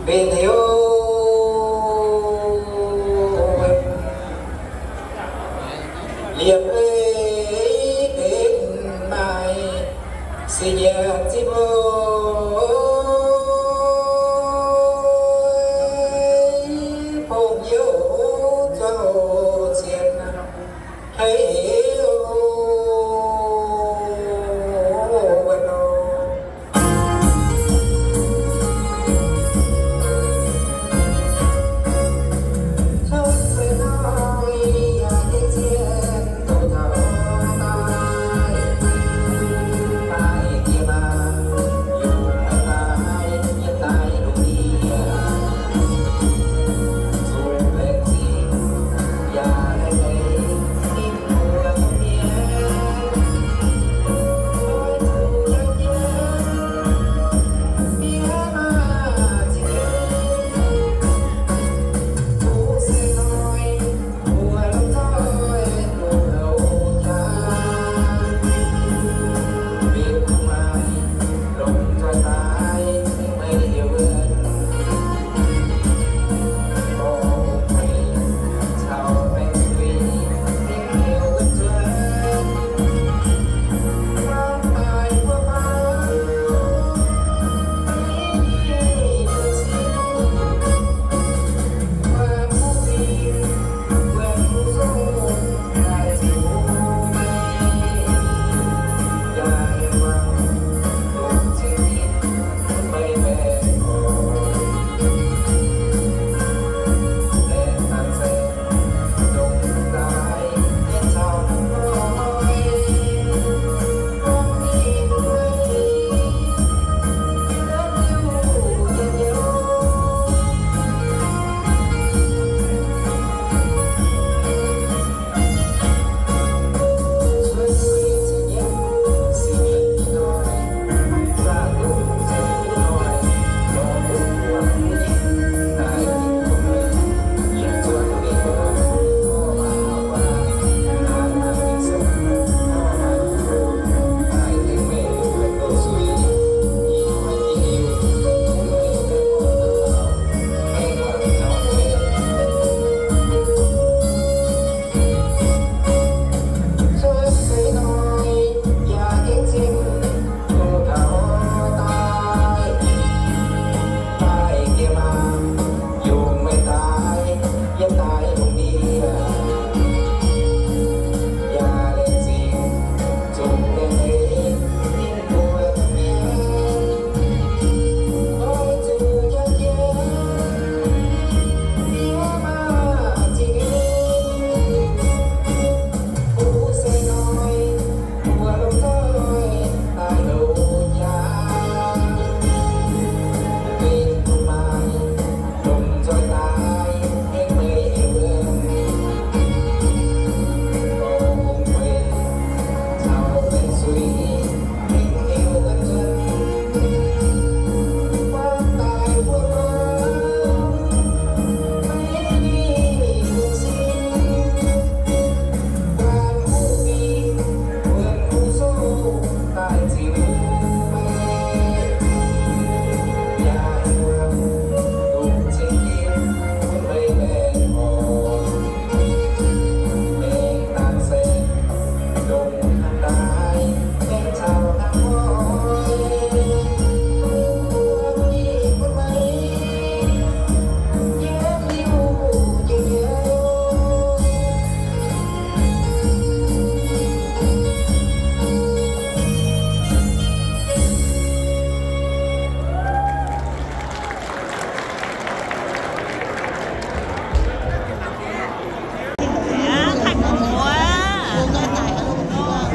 Mbenc heuc liepc ei benx maaih, se nyanc zipv ei, pong youh zouv cien haiz heuc wuov nor.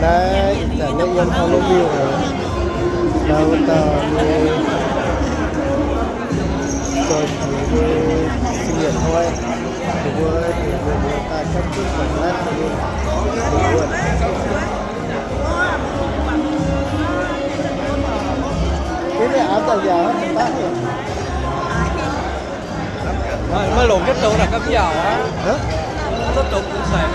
Naaiv ih zanc naaiv yiem Haaix Longh Miuh haic, naaiv wuov dauh nyei zoih jiex nyei singx mietc hnoi, ninh mbuo, ninh mbuo daaih gapv zunv guangc naaiv deix wuonh. Maiv longc jienv douz naaic gapv yaauc aqv. Maiv douz bun daic.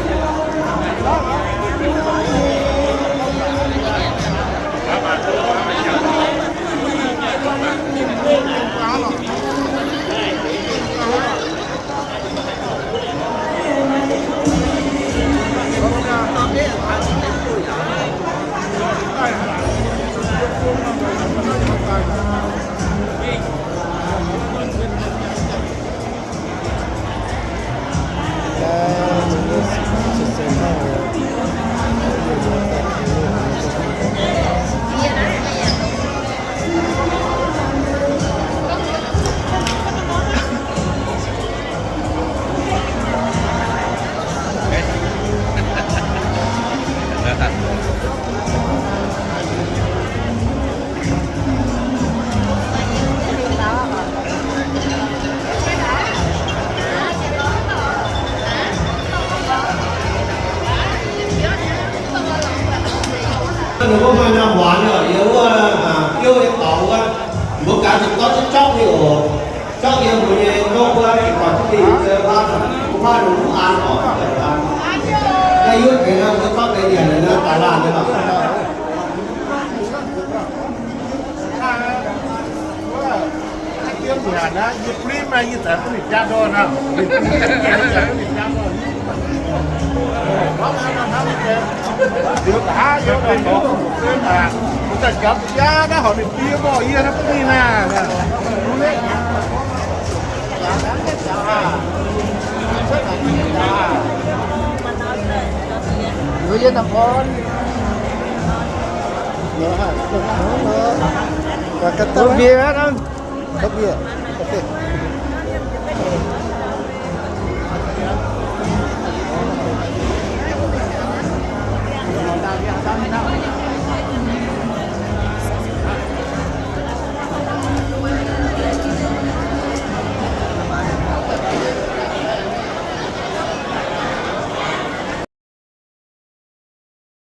Mbuo gaax zuqc gorngv duqv jauv nyei oc. Jauv yiem mbuo nyei ndoqv wuov, ih gorx duqv mingh se huaav, huaav nungx mv an oc, mv an. Naaiv yutv hengx mbuo gorngv deix nyanc naaiv daaih laanh nyei lorqc. Yie bun mv maaih, yie zanc bun ninh jaa ndorn aqv. Liuz daaih hnangv yie daaih dorngx, mv daaih jangx jaa naaiv horpc ninh die mborqv yie hnangv bun ninh naaic. Yie nor orn. Mbuo bie aqv.